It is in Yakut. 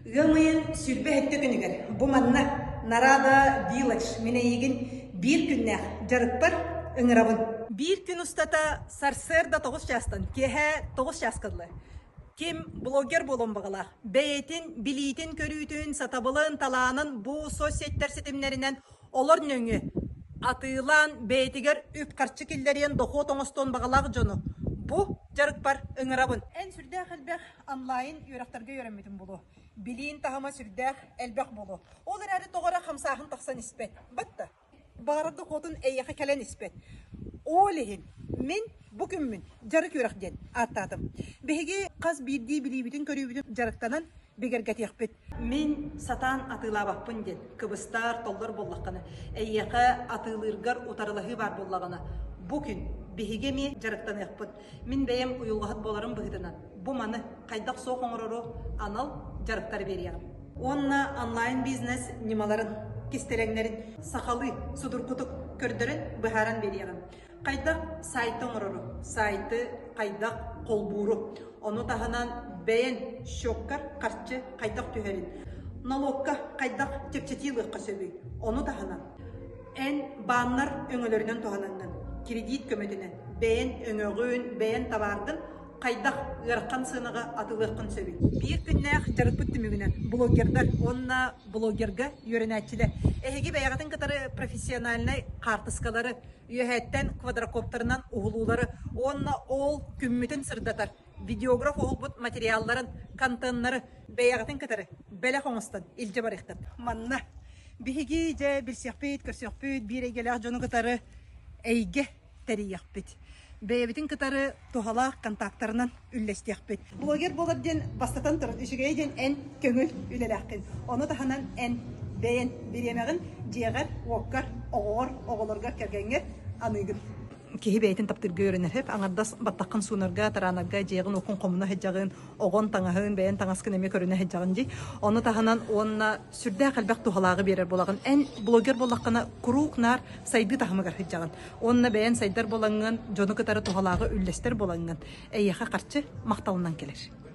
Ыам ыйын 27 күнүгэр бу манна Нарада Village мин эйигин биир күннээх дьарыкпар ыҥырабын. Биир күн устата сарсыарда 9 чаастан киэһэ 9 чааска дылы ким блогер буолуон баҕалаах бэйэтин билиитин-көрүүтүн, сатабылын, талаанын бу соцсеттэр ситимнэринэн олор нөҥүө атыылаан бэйэтигэр үп-харчы киллэриэн, дохуот оҥостуон баҕалаах дьону бу дьарыкпар ыҥырабын. Эн сүрдээх элбэх онлайн үөрэхтэргэ үөрэммитим буолуо. Билиин таһыма сүрдээх элбэх буолуо. Ол эрээри тоҕо эрэ хамсааһын тахсан испэт. Батта. Баҕарар дохуотун эйиэхэ кэлэн испэт. Ол иһин мин бу күммүн дьарык үөрэх диэн ааттаатым. Биһиги хас биирдии билиибитин-көрүүбүтүн дьарыктанан бигэргэтиэхпит. Мин сатаан атыылаабаппын диэн кыбыстар, толлор буоллаххына, эйиэхэ атыылыыргар утарылаһыы баар буоллаҕына, бу күн биһиги эмиэ дьарыктаныахпыт. Мин бэйэм уйулҕаһыт буоларым быһыытынан, бу маны хайдах суох оҥорору анал дьарыктары биэриэҕим. Уонна онлайн-бизнес ньымаларын, кистэлэҥнэрин сахалыы судургутук көрдөрөн быһааран биэриэҕим. Хайдах сайты оҥорору, сайты хайдах холбууру, ону таһынан бэйэн счеккар харчы хайдах түһэрин, нолуокка хайдах чэпчэтии ылыахха сөбүй, ону таһынан Эн бааннар өҥөлөрүнэн туһанаҥҥын, кредит көмөтүнэн бэйэн өҥөҕүн, бэйэн табааргын хайдах ыарахан сыанаҕа атыылыаххын сөбүй? Биир күннээх дьарыкпыт түмүгүнэн блогердар уонна блогерга үөрэнээччилэр эһиги бэйэҕитин кытары профессиональнай хаартыскалары, үөһээттэн квадрокоптерынан уһулуулары уонна ол күммүтүн сырдатар видеограф уһулбут материалларын, контеннары бэйэҕитин кытары бэлэх оҥостон илдьэ барыаххыт. Манна биһиги дьэ билсиэхпит, көрсүөхпүт, биир эйгэлээх дьону кытары эйгэ тэрийиэхпит. Бэйэбитин кытары туһалаах контактарынан үллэстиэхпит. Блогер буолар диэн бастатан туран үчүгэй диэн эн көҥүл үлэлээххин. Ону таһынан эн бэйэн бириэмэҕин дьиэҕэр, уоккар, оҕоҕор, оҕолоргор, кэргэҥҥэр аныыгын. Киһи бэйэтин таптыырга үөрэнэр сөп. Аҥардас баттаххын суунарга, тараанарга, дьиэҕин-уоккун хомуна сылдьаҕын, оҕон таҥаһын, бэйэн таҥаскын эмиэ көрүнэ сылдьаҕын дии. Ону таһынан уонна сүрдээх элбэх туһалааҕы биэрэр буолаҕын. Эн блогер буоллаххына куруук наар сайдыы таһымыгар сылдьаҕын. Уонна бэйэн сайдар буолаҥҥын, дьону кытары туһалааҕы үллэстэр буолаҥҥын, эйиэхэ харчы махталынан кэлэр.